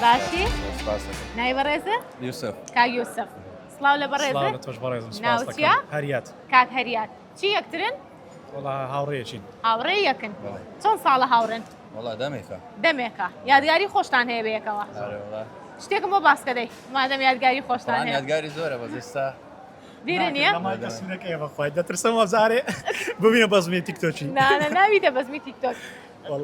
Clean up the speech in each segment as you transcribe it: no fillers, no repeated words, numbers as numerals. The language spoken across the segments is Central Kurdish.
باشی؟ سپاس دەکەم. ناوی بەڕێزت؟ یوسف. کاک یوسف. سڵاو لە بەڕێزت. سڵاو لە تۆش بەڕێزم سپاس ناوت چییە؟ دەکەم. هەریات. کاک هەریات. چی یەکترن؟ وەڵا هاوڕێیەکین. هاوڕێی یەکن. بەڵێ. چەند ساڵە هاوڕێن؟ وەڵا دەمێکە. دەمێکە. یادگاری خۆشتان هەیە بەیەکەوە. ئەرێ وەڵا. شتێکم بۆ باس کە دەی مادەم یادگاری خۆشتان وەڵا هەیە. یادگاری زۆرە بەس ئێستا بیرە نییە؟ لە مایکە سوورەکەیە بەخوای دەترسم وەزارێ ببینە بەزمی تیکتۆکی. نا نا ناویتە بەزمی تیکتۆک.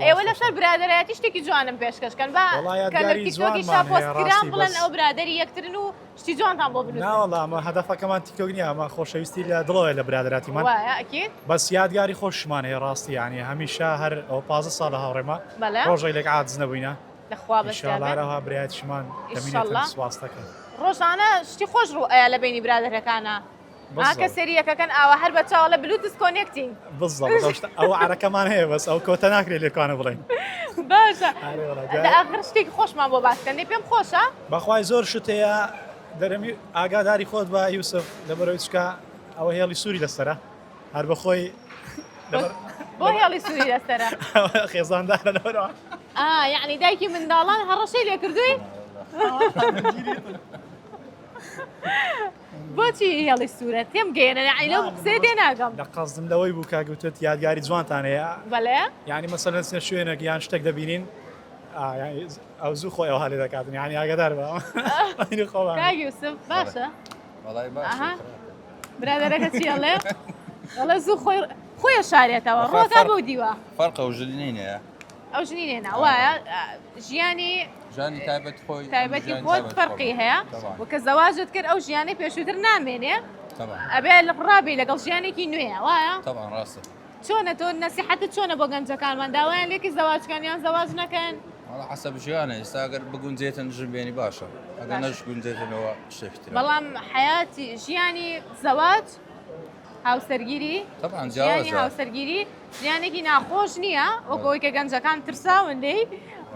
ئێوە لەسەر برادەرایەتی شتێکی جوانم پێشکەش کەن با کە لە تیکتۆکی شا پۆست کران بڵێن ئەو برادەری یەکترن و شتی جوانتان بۆ بنووسن. ناوەڵا ئەمە هەدەفەکەمان تیکتۆک نییە ئەمە خۆشەویستی لە دڵەوەیە لە برادەراتیمان وایە ئەکید بەس یادگاری خۆشمان هەیە ڕاستی یانی هەمیشە هەر ئەو 15 ساڵە هاوڕێمە ڕۆژێک لێک عاجز نەبووینە لەخوا بەس ئینشاڵڵا هەرەوها برایەتیشمان دەمینێتن سوپاس دەکەم ڕۆژانە شتی خۆش ڕوو ئەیا لە بەینی برادەرەکانا ها کە سەیری یەکەکەن ئاوا هەر بە چاوەڵە Bluetooth connecting. بالضبط ئەو شتە ئەو عەرەکەمان هەیە بەس ئەو کۆتە ناکرێت لێکوانە بڵێین. باشە ئارێ وەڵا دە جا ئاخر شتێکی خۆشمان بۆ باس کەن دەی پێم خۆشە. بەخوای زۆر شت هەیە دەرەمی ئاگاداری خۆت بە یوسف لەبەرەوەی چکە ئەوە هێڵی سووری لەسەرە هەر بەخۆی لەبەر بۆ هێڵی سووری لەسەرە؟ خێزاندارە لەبەرەوە. ئا یەعنی دایکی منداڵان هەڕەشەی لێ کردووی؟ بۆچی هێڵی سوورە تێم گەیەنە یعنی لەو قسەیە تێ ناگەم. لە قەزدم لەوەی بوو کاک وتت یادگاری جوانتان هەیە بەڵێ. یعنی مەسەلەن چنە شوێنێک یان شتێک دەبینین ئەو زوو خۆی ئەوها لێ دەکاتن یعنی ئاگادار بە خۆمان. کاک یوسف باشە؟ وەڵای باشە. برادەرەکە چی ئەڵێ؟ ئەڵێ زوو خۆی خۆی ئەشارێتەوە ڕۆکا بەو دیوە. فەرقە و ژنی نییە. ئەو ژنی نێنا وایە ژیانی ژیانی تایبەت خۆی تایبەتی خۆت فەرقی هەیە و کە زەواجت کرد ئەو ژیانەی پێشووتر نامێنێ ئەبێ لە ڕابی لەگەڵ ژیانێکی نوێ وایە طبعا ڕاستە چۆنە تۆ نەسیحەتت چۆنە بۆ گەنجەکانمان داوایان لێکی زەواجکەن یان زەواج نەکەن وەڵا حەسەب ژیانە ئێستا ئەگەر بگونجێتن ژن بێنی باشە ئەگەر نەش گونجێتنەوە شتێکی ترە بەڵام حیاتی ژیانی زەواج هاوسەرگیری طبعا ژیانی جیاوازە هاوسەرگیری ژیانێکی ناخۆش نییە وەک ئەوەی کە گەنجەکان ترساون لێی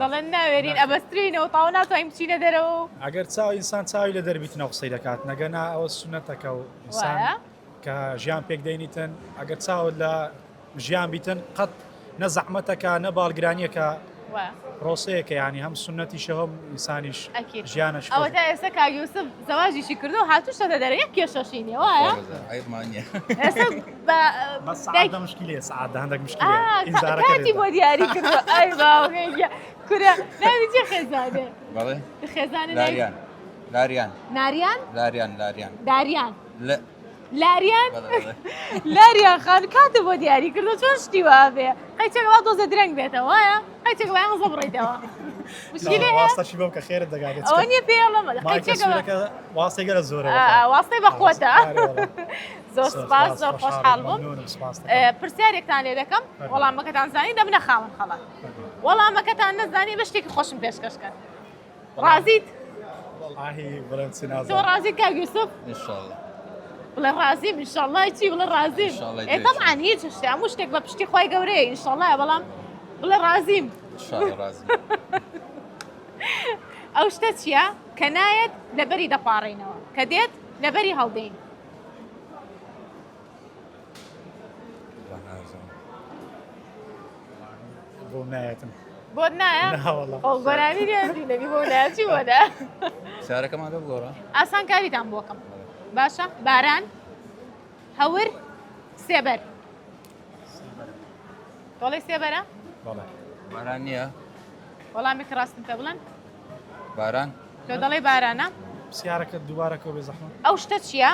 دەڵێن ناوێرین ئەبەسترینەوە تاوە ناتوانین بچینە دەرەوە و ئەگەر چاو ئینسان چاوی لە دەربیتنەوە قسەی دەکات نەگەنا ئەوە سونەتەکە و ئینسان وایە کە ژیان پێک دەینیتن ئەگەر چاوت لە ژیان بیتن قەت نە زەحمەتەکە نە باڵگرانیەکە وایە پرۆسەیەکە یانی هەم سونەتیشە هەم ئینسانیش ئەکید ژیانەش خۆش ئەوەتا ئێستا کاک یوسف زەواجیشی کردو هاتوشتەتە دەرێ یەک کێشەشی نییە وایە عیبمان نییە ئێستا بە بەس دایک سەعاتە مشکلەیە سەعاتە هەندێک مشکلەیە ئا ئینزارەکە کاتی لێدا بۆ دیاری کردوە ئەی باوکێ گیان کورە ناوی چیە خێزانێ بەڵێ خێزانێ ناوی لاریان لاریان ناریان لاریان لاریان داریان لە لاریان لاریان خان کاتە بۆ دیاری کردو چۆن شتی وا بێ قەیچێک وا تۆزە درەنگ بێتەوە وایە قەیچێک وایان زەبڕیتەوە مشکلەیە واستەشی بۆم کە خێرت دەگات ئەوە نییە پێڵم قەیچێک واستەی گەلە زۆرە واستەی بە قوتە زۆر سپاس زۆر خۆشحاڵ بووم پرسیارێکتان لێ دەکەم وەڵامەکەتان زانی دەبنە خاوەن خەڵات وەڵامەکەتان نەزانی بە شتێکی خۆشم پێشکەشکەن ڕازیت؟ وەڵاهی بڵێم چی تۆ نازانم. ڕازیت کاک یوسف؟ ان شاء الله بڵێ ڕازیم ئینشاڵڵا چی بڵێ ڕازیم إن شاء الله ئێ تەبعەن هیچ شتێ هەموو شتێک بە پشتی خوای گەورەیە ئینشاڵڵا بەڵام بڵێ ڕازیم ان شاء الله ڕازیم ئەو شتە چییە کە نایەت لەبەری دەپاڕێینەوە کە دێت لەبەری هەڵدێین والله نازانم بۆم نایەتم. بۆت نایە؟ نا وەڵا. خۆ گۆرانی لێ نەبی بۆ نایە چی بۆ نایە؟ پرسیارەکەمان لۆ بگۆڕە. ئاسانکاریتان بۆ کەم باشە باران هەور سێبەر تۆڵەی سێبەرە؟ بەڵێ. باران نییە؟ وەڵامێکی ڕاستم پێ بڵێن. باران؟ تۆ دەڵێی بارانە؟ پرسیارەکە دووبارە کەوە بێ زەحمەت. ئەو شتە چییە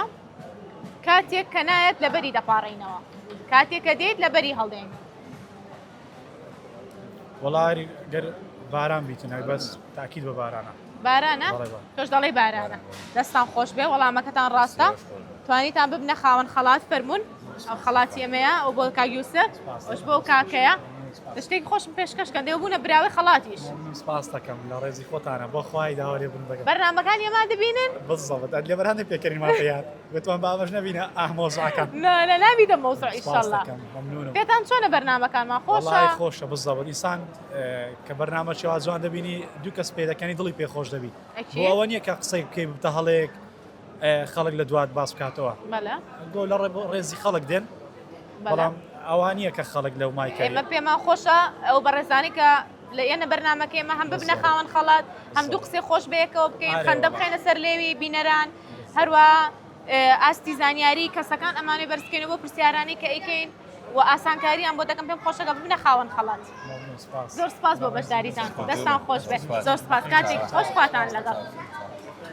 کاتێک کە نایەت لەبەری دەپاڕێینەوە کاتێک کە دێت لەبەری هەڵدێین؟ وەڵا گەر باران بیتن هەر بەس تاکید بە بارانە. بارانە؟ تۆش دەڵێی بارانە. دەستان خۆش بێ وەڵامەکەتان ڕاستە. توانیتان ببنە خاوەن خەڵات فەرموون ئەو خەڵاتی ئێمەیە ئەو بۆ کاک یوسف ئەوش بۆ کاکەیە شتێکی خۆشم پێشکەش کەن دێ بوونە براوەی خەڵاتیش. سپاس دەکەم لە ڕێزی خۆتانە بۆ خوای داوا لێبوردن دەکەم. بەرنامەکانی ئێمە دەبینن؟ بالضبط لەبەر هەندێک پێکەنینمان پێ هات. گوتمان با ئەمەش نەبینە ئاه مەوزوعەکان. نا نا نابیتە مەوزوع ئیشەڵا. مەمنونم. پێتان چۆنە بەرنامەکانمان خۆشە؟ وەڵای خۆشە بزەبت ئینسان کە بەرنامە شێواز جوان دەبینی دوو کەس پێ دەکەنی دڵی پێ خۆش دەبی. ئەکید. بۆ ئەوە نییە کە قسەی بکەی ببتە هەڵەیەک خەڵک لە دوات باس بکاتەوە. بەلە. گۆ لە ڕێزی خەڵک دێن بەڵام ئەوە نییە کە خەڵک لەو مایکە. ئێمە پێمان خۆشە ئەو بەڕێزانی کە. لە ئێنە بەرنامەکەی ئێمە هەم ببنە خاوەن خەڵات هەم دوو قسەی خۆش بەیەکەوە بکەین خەندە بخەینە سەر لێوی بینەران هەروە ئاستی زانیاری کەسەکان ئەمانەی بەرزکەینەوە بۆ پرسیارانەی کە ئەیکەین و ئاسانکاریان بۆ دەکەم پێم خۆشەکە ببنە خاوەن خەڵات زۆر سپاس بۆ بەشداریتان دەستان خۆش بێت زۆر سپاس کاتێک خۆش خواتان لەگەڵ.